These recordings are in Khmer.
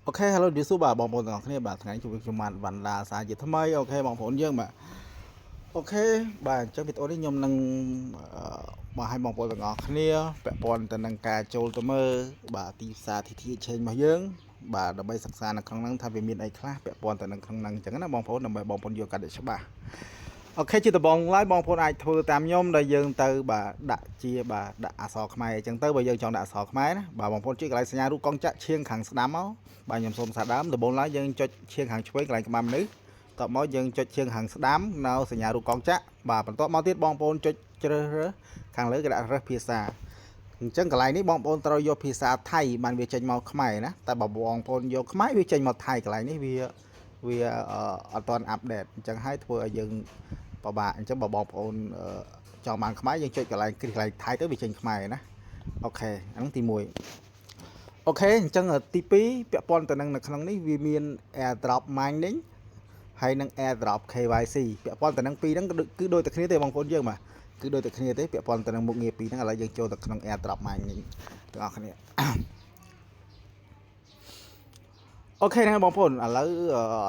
OK Hello ជម្រាបសួរបាទបងប្អូនទាំងអស់គ្នាបាទថ្ងៃនេះជួបខ្ញុំបាទវណ្ណដាសាជាថ្មី OK បងប្អូនយើងបាទ OK បាទអញ្ចឹងវីដេអូនេះខ្ញុំនឹងអឺបង្ហាញបងប្អូនទាំងអស់គ្នាពាក់ព័ន្ធទៅនឹងការចូលទៅមើលបាទទីផ្សារ TT Exchange របស់យើងបាទដើម្បីសិក្សានៅក្នុងហ្នឹងថាវាមានអីខ្លះពាក់ព័ន្ធទៅនឹងក្នុងហ្នឹងអញ្ចឹងណាបងប្អូនដើម្បីបងប្អូនយកកាន់តែច្បាស់ OK ជាដំបូងឡើយបងប្អូនអាចធ្វើតាមខ្ញុំដែលយើងទៅបាទដាក់ជាបាទដាក់អក្សរខ្មែរអញ្ចឹងទៅបើយើងចង់ដាក់អក្សរខ្មែរណាបាទបងប្អូនចុចកន្លែងសញ្ញារូបកង់ចាក់ឈៀងខាងស្ដាំមកបាទខ្ញុំសូមសាដើមដំបូងឡើយយើងចុចឈៀងខាងឆ្វេងកន្លែងក្បាលមនុស្សតបមកយើងចុចឈៀងខាងស្ដាំនៅសញ្ញារូបកង់ចាក់បាទបន្ទាប់មកទៀតបងប្អូនចុចជ្រើសរើសខាងលើគេដាក់រើសភាសាអញ្ចឹងកន្លែងនេះបងប្អូនត្រូវយកភាសាថៃបានវាចេញមកខ្មែរណាតែបើបងប្អូនយកខ្មែរវាចេញមកថៃកន្លែងនេះវាវាអត់ទាន់ update អញ្ចឹងហើយធ្វើឲ្យយើង ពិបាកអញ្ចឹងបើបងប្អូនចង់បានខ្មែរយើងចុចកន្លែងគ្រីសកន្លែងថៃទៅវាចេញខ្មែរណា OK អាហ្នឹងទី1 OK អញ្ចឹងទី2ពាក់ព័ន្ធទៅនឹងនៅក្នុងនេះវាមាន airdrop mining ហើយនិង airdrop KYC ពាក់ព័ន្ធទៅនឹងពីរហ្នឹងគឺដូចតែគ្នាទេបងប្អូនយើងបាទគឺដូចតែគ្នាទេពាក់ព័ន្ធទៅនឹងមុខងារពីរហ្នឹងឥឡូវយើងចូលទៅក្នុង airdrop mining ទាំងអស់គ្នា OK ហ្នឹងបងប្អូនឥឡូវ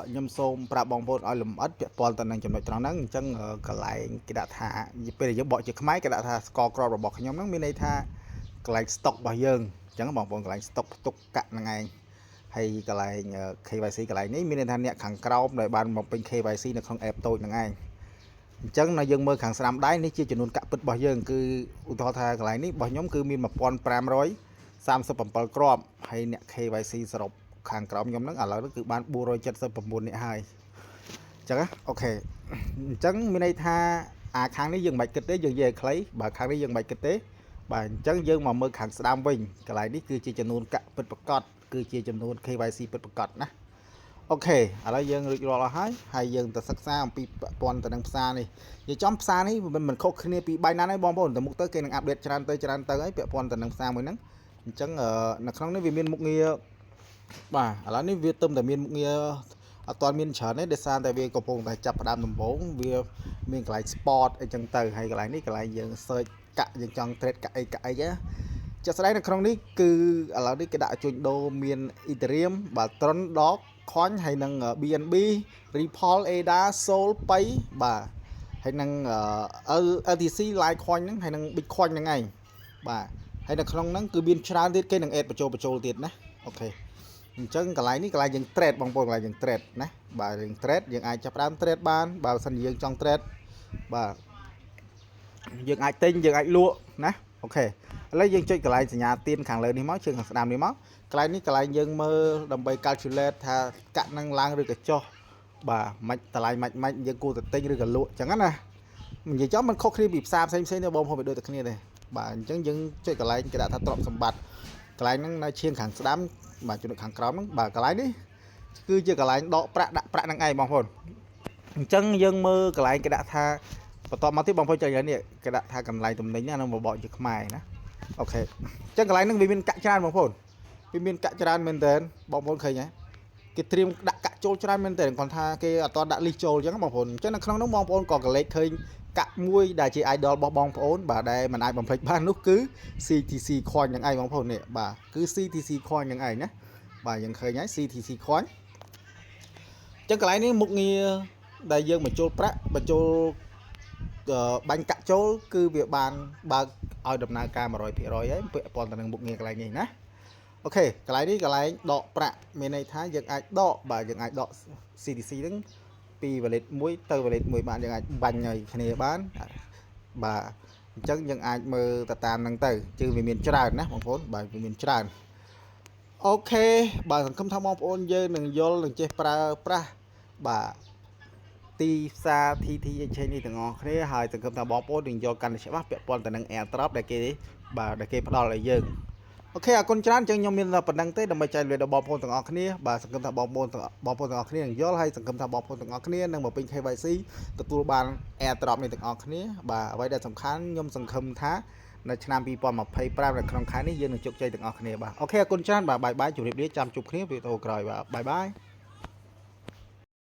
ខ្ញុំសូមប្រាប់បងប្អូនឲ្យលម្អិតពាក់ព័ន្ធទៅនឹងចំណុចត្រង់ហ្នឹងអញ្ចឹងកន្លែងគេដាក់ថាពេលដែលយើងបកជាខ្មែរគេដាក់ថាស្ករគ្រាប់របស់ខ្ញុំហ្នឹងមានន័យថាកន្លែង stock របស់យើងអញ្ចឹងបងប្អូនកន្លែង stock ផ្ទុកកាក់ហ្នឹងឯងហើយកន្លែង KYC កន្លែងនេះមានន័យថាអ្នកខាងក្រោមដែលបានបំពេញ KYC នៅក្នុង app តូចហ្នឹងឯងអញ្ចឹងនៅយើងមើលខាងស្ដាំដៃនេះជាចំនួនកាក់ពិតរបស់យើងគឺឧទាហរណ៍ថាកន្លែងនេះរបស់ខ្ញុំគឺមាន1537គ្រាប់ហើយអ្នក KYC សរុបខាងក្រោមខ្ញុំហ្នឹងឥឡូវគឺបាន479នាក់ហើយអញ្ចឹងណា OK អញ្ចឹងមានន័យថាអាខាងនេះយើងមិនបាច់គិតទេយើងនិយាយឲ្យខ្លីបើខាងនេះយើងមិនបាច់គិតទេបាទអញ្ចឹងយើងមកមើលខាងស្ដាំវិញកន្លែងនេះគឺជាចំនួនកាក់ពិតប្រាកដគឺជាចំនួន KYC ពិតប្រាកដណា OK ឥឡូវយើងរួចរាល់អស់ហើយហើយយើងទៅសិក្សាអំពីពាក់ព័ន្ធទៅនឹងផ្សារនេះនិយាយចំផ្សារនេះមិនខុសគ្នាពី Binance ទេបងប្អូនតែមុខទៅគេនឹង update ច្រើនទៅច្រើនទៅហើយពាក់ព័ន្ធទៅនឹងផ្សារមួយហ្នឹងអញ្ចឹងនៅក្នុងនេះវាមានមុខងារបាទឥឡូវនេះវាទឹមតែមានមុខងារអត់ទាន់មានច្រើនទេដោយសារតែវាកំពុងតែចាប់ផ្ដើមដំបូងវាមានកន្លែង spot អីចឹងទៅហើយកន្លែងនេះកន្លែងយើង search កាក់យើងចង់ trade កាក់អីកាក់អីណាជាក់ស្ដែងនៅក្នុងនេះគឺឥឡូវនេះគេដាក់ជួញដូរមាន Ethereum បាទ Tron Dogecoin ហើយនិង BNB Ripple ADA Sol 3បាទហើយនឹង LTC Litecoin ហ្នឹងហើយនិង Bitcoin ហ្នឹងឯងបាទហើយនៅក្នុងហ្នឹងគឺមានច្រើនទៀតគេនឹង add បញ្ចូលបញ្ចូលទៀតណា OK អញ្ចឹងកន្លែងនេះកន្លែងយើង trade បងប្អូនកន្លែងយើង trade ណាបាទយើង trade យើងអាចចាប់ផ្ដើម trade បានបើមិនសិនជាយើងចង់ trade បាទយើងអាចទិញយើងអាចលក់ណា OK ឥឡូវយើងចុចកន្លែងសញ្ញាទៀនខាងលើនេះមកជើងខាងស្ដាំនេះមកកន្លែងនេះកន្លែងយើងមើលដើម្បី calculate ថាកាក់នឹងឡើងឬក៏ចុះបាទមិនតម្លៃមិនមិនយើងគួរតែទិញឬក៏លក់អញ្ចឹងណានិយាយចំมันខុសគ្នាពីផ្សារផ្សេងផ្សេងទេបងប្អូនវាដូចតែគ្នាទេបាទអញ្ចឹងយើងចុចកន្លែងគេដាក់ថាទ្រព្យសម្បត្តិកន្លែងហ្នឹងនៅឈៀងខាងស្ដាំបាទចំណុចខាងក្រោមហ្នឹងបាទកន្លែងនេះគឺជាកន្លែងដកប្រាក់ដាក់ប្រាក់ហ្នឹងឯងបងប្អូនអញ្ចឹងយើងមើលកន្លែងគេដាក់ថាបន្ទាប់មកទៀតបងប្អូនចុចកន្លែងនេះគេដាក់ថាកន្លែងតំណែងណានឹងបបកជាខ្មែរណា OK អញ្ចឹងកន្លែងហ្នឹងវាមានកាក់ច្រើនបងប្អូនវាមានកាក់ច្រើនមែនតើបងប្អូនឃើញទេគេត្រៀមដាក់កាក់ចូលច្រើនមែនតើគាត់ថាគេអត់តដាក់លីសចូលអញ្ចឹងបងប្អូនអញ្ចឹងនៅក្នុងនោះបងប្អូនក៏កលេចឃើញកាក់មួយដែលជា idol របស់បងប្អូនបាទដែលមិនអាចបំភ្លេចបាននោះគឺ CTC coin ហ្នឹងឯងបងប្អូននេះបាទគឺ CTC coin ហ្នឹងឯងណាបាទយើងឃើញហើយ CTC coin អញ្ចឹងកន្លែងនេះមុខងារដែលយើងបញ្ចូលប្រាក់បញ្ចូលបាញ់កាក់ចូលគឺវាបានបើកឲ្យដំណើរការ100%ហើយពាក់ព័ន្ធទៅនឹងមុខងារកន្លែងនេះណា OK កន្លែងនេះកន្លែងដកប្រាក់មានន័យថាយើងអាចដកបាទយើងអាចដក CTC ហ្នឹងពី wallet មួយទៅ wallet មួយបានយើងអាចបាញ់ឲ្យគ្នាបានបាទអញ្ចឹងយើងអាចមើលទៅតាមហ្នឹងទៅជឿវាមានច្រើនណាបងប្អូនបាទវាមានច្រើន OK បាទសង្ឃឹមថាបងប្អូនយើងនឹងយល់នឹងចេះប្រើប្រាស់បាទទីផ្សារ TT Exchange នេះទាំងអស់គ្នាហើយសង្ឃឹមថាបងប្អូននឹងយល់កាន់តែច្បាស់ពាក់ព័ន្ធទៅនឹង airdrop ដែលគេបាទដែលគេផ្ដល់ឲ្យយើង OK អរគុណច្រើនអញ្ចឹងខ្ញុំមានតែប៉ុណ្្នឹងទេដើម្បីចែករំលែកដល់បងប្អូនទាំងអស់គ្នាបាទសង្ឃឹមថាបងប្អូនទាំងបងប្អូនទាំងអស់គ្នានឹងយល់ហើយសង្ឃឹមថាបងប្អូនទាំងអស់គ្នានឹងមកពេញ KYC ទទួលបាន airdrop នេះទាំងអស់គ្នាបាទអ្វីដែលសំខាន់ខ្ញុំសង្ឃឹមថានៅឆ្នាំ2025នៅក្នុងខែនេះយើងនឹងជោគជ័យទាំងអស់គ្នាបាទ OK អរគុណច្រើនបាទ bye bye ជម្រាបលាចាំជួបគ្នាវីដេអូក្រោយបាទ bye bye.